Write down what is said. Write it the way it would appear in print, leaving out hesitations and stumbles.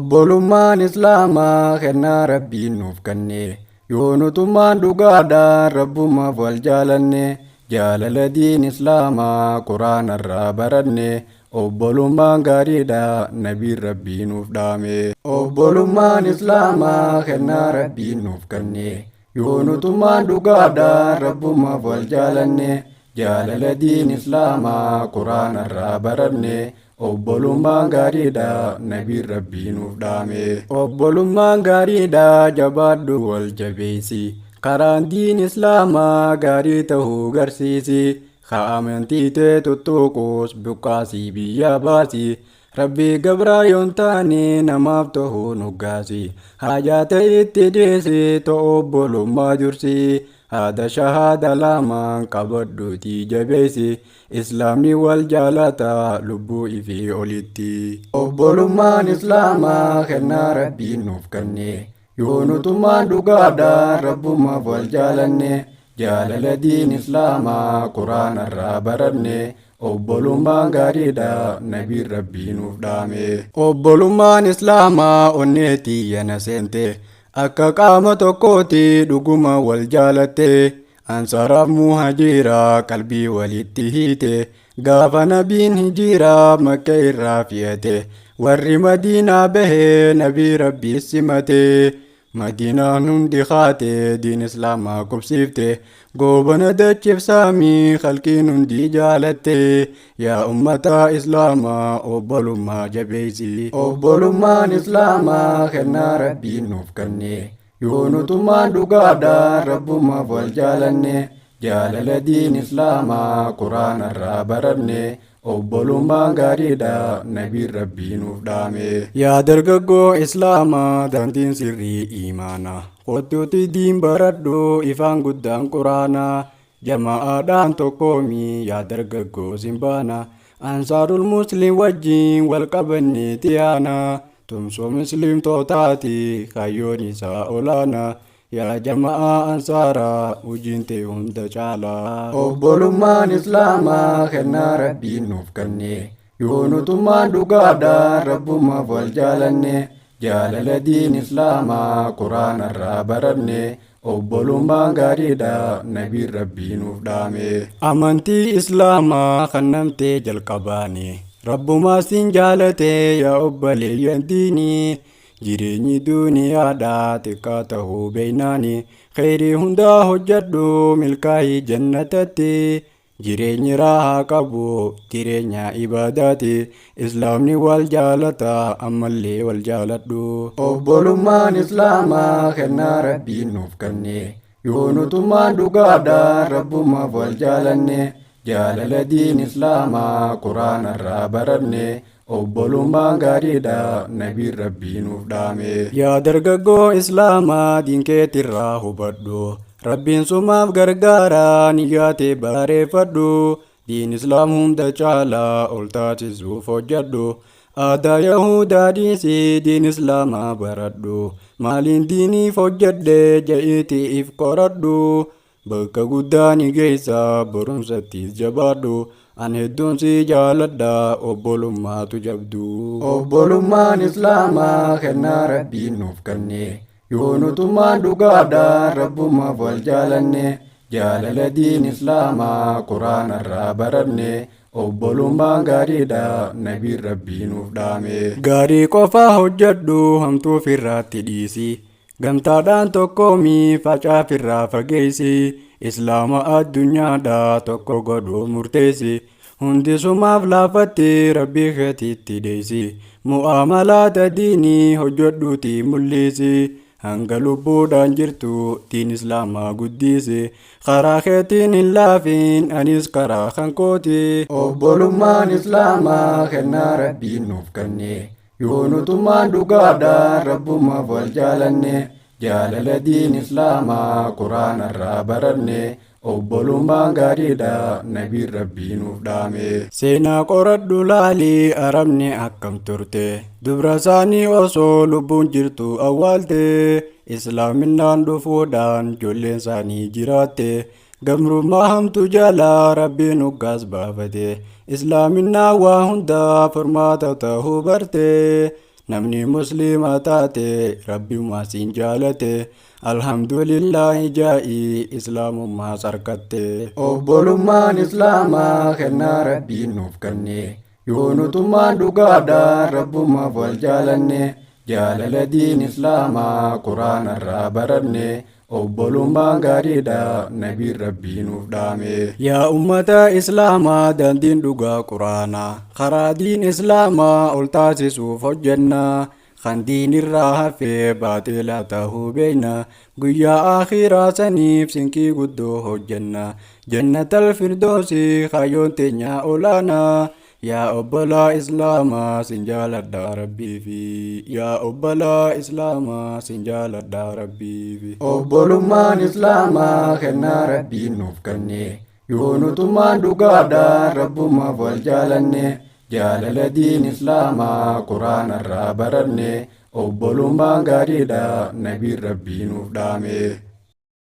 Obbolummaan Islaamaa kennaa Rabbiin nuuf kenne. Yoo nutummaan dhugaadhaan Rabbumaaf wal jaalanne, jaalala diin Islaamaa Quraanarraa baranne, obbolummaan gaariidha nabiin Rabbii nuuf dhaame. Obbolummaan Islaamaa kennaa Rabbiin nuuf kenne. Yoo nutummaan dhugaadhaan Rabbumaaf wal jaalanne, jaalala diin Islaamaa Quraanarraa baranne, obbolummaan gaariidha nabiin Rabbii nuuf dhaame. Obbolummaan gaariidha, jabaadhu wal jabeessi. Karaan diin Islaamaa gaarii ta'uu garsiisi. Ka amantii tee tuttuquus buqqaasii biyya baasi. Rabbii gabraa yoon taane namaaf ta'uu nuggaasi. Haajaa ta'e itti dhiisi ta'u obbolummaa dursi. Haada shahaada lamaan qabadhuutii jabeessi. Islaamni wal jaalata lubbuu ifii olitti. Obbolummaan Islaamaa kennaa Rabbiin nuuf kenne. Yoo nutummaan dhugaadhaan Rabbumaaf wal jaalanne, jaalala diin Islaamaa Quraanarraa baranne, obbolummaan gaariidha nabiin Rabbii nuuf dhaame. Obbolummaan Islaamaa onnee tiyya na seente, akka qaama tokkooti dhuguma wal jaalatte. Ansaaraaf muhajiraa qalbii walitti hiite, gaafa nabiin hijiraa Makka irraa fi'ate, warri Madiinaa bahee nabii Rabbii simate. Madiinaan hundi kaate diin Islaamaa qubsiifte, goobana dachibsaamii khalqiin hundi jaalatte. Yaa ummata Islaamaa obbolummaa jabeessi. Obbolummaan Islaamaa kennaa Rabbiin nuuf kenne. Yoo nutummaan dhugaadhaan Rabbumaaf wal jaalanne, jaalala diin Islaamaa Quraanarraa baranne, obbolummaan gaariidha nabiin Rabbii nuuf dhaame. Yaa dargaggoo Islaamaa daandiin sirrii iimaana. Kottuuti diin baradhu ifaan guddaan Quraana. Jama'aadhaan tokkoomi yaa dargaggoo simbaana. Ansaarul Muslim wajjin wal qabannee tiyaana. Tumsoo muslimtootaati kaayyoon isaa olaana. Yaa jama'aa ansaaraa hojiin tee hunda caalaa. Obbolummaan Islaamaa kennaa Rabbiin nuuf kenne. Yoo nutummaan dhugaadhaan Rabbumaaf wal jaalanne, jaalala diin Islaamaa Quraanarraa baranne, obbolummaan gaariidha nabiin Rabbii nuuf dhaame. Amantii Islaamaa kan namtee jalqabaani. Rabbumaa siin jaalate yaa obboleeyyan diinii. Jireenyi duuniyaadhaa xiqqaa ta'uu beeynaani. Kheyrii hundaa hojjedhu milkaa'ii jannatatti. Jireenyi raahaa qabu jireenya ibaadaati. Islaamni wal jaalata ammallee wal jaaladhu. Obbolummaan Islaamaa kennaa Rabbiin nuuf kenne. Yoo nutummaan dhugaadhaan Rabbumaaf wal jaalanne, jaalala diin Islaamaa Quraanarraa baranne, obbolummaan gaariidha nabiin Rabbii nuuf dhaame. Yaa dargaggoo Islaamaa diin keetirraa hubadhu. Rabbiin sumaaf gargaara niyyaa tee bareeffadhu. Diin Islaam hunda caalaa ol taasisuuf hojjedhu. Aadaa Yahudaa dhiisii diin Islaamaa baradhu. Maaliin diiniif hojjedhe ja'iitii if qoradhu. Bakka guddaa ni geessa barumsattis jabaadhu. An hedduun si jaaladha obbolummaatu jabdu. Obbolummaan Islaamaa kennaa Rabbiin nuuf kenne. Yoo nutummaan dhugaadhaan Rabbumaaf wal jaalanne, jaalala diin Islaamaa Quraanarraa baranne, obbolummaan gaariidha nabiin Rabbii nuuf dhaame. Gaarii qofa hojjedhu hamtuu firraatti dhiisi. Gamtaadhaan tokkoomi facaa firraa fageessi. Islaama addunyaadhaa tokko godhuu murteessi. Hundi sumaaf laafatti Rabbii keetiitti dheessi. Mu'aamalaata diinii hojjedhuutii mul'isi. Hanga lubbuudhaan jirtu diin Islaamaa guddisi. Karaa keetiin hin laafin anis karaa kan kooti. Obbolummaan Islaamaa kennaa Rabbiin nuuf kenne. Yoo nutummaan dhugaadhaan Rabbumaaf wal jaalanne, jaalala diin Islaamaa Quraanarraa baranne, obbolummaan gaariidha nabiin Rabbii nuuf dhaame. Seenaa qoradhu laali Arabni akkam turte, dubra isaanii osoo lubbuun jirtu awwaalte, Islaaminaan dhufuudhaan ijoolleen isaanii jiraatte. Gabrummaa hamtu jalaa Rabbiin hoggaas baafate. Islaaminaa waa hundaa furmaata ta'uu barte. Namni musliima taate Rabbiumaa siin jaalate, alhamdulillaahi jaa'ii islaamummaa sarkatte. Obbolummaan islaamaa kennaa Rabbiin nuuf kenne, yoo nutummaan dhugaadhaan Rabbumaaf wal jaalanne, jaalala diin islaamaa quraanarraa baranne, obbolummaan gaariidha nabiin Rabbii nuuf dhaame. Yaa ummata islaamaa, daandiin dhugaa quraanaa, karaa diin islaamaa ol taasisuuf hojjenna. Kan diinirraa hafee baaxilaa tahuu beeyna, guyyaa akhiraa saniif sinqii guddoo hojjenna. Jannatal firdoosii kaayyoon teenyaa olaanaa. Yaa obbolaa islaamaa, sin jaaladha Rabbiifi. Yaa obbolaa islaamaa, sin jaaladha Rabbiifi. Obbolummaan islaamaa kennaa Rabbiin nuuf kenne, yoo nutummaan dhugaadhaan Rabbumaaf wal jaalanne, jaalala diin islaamaa quraanarraa baranne, obbolummaan gaariidha nabiin Rabbii nuuf dhaame.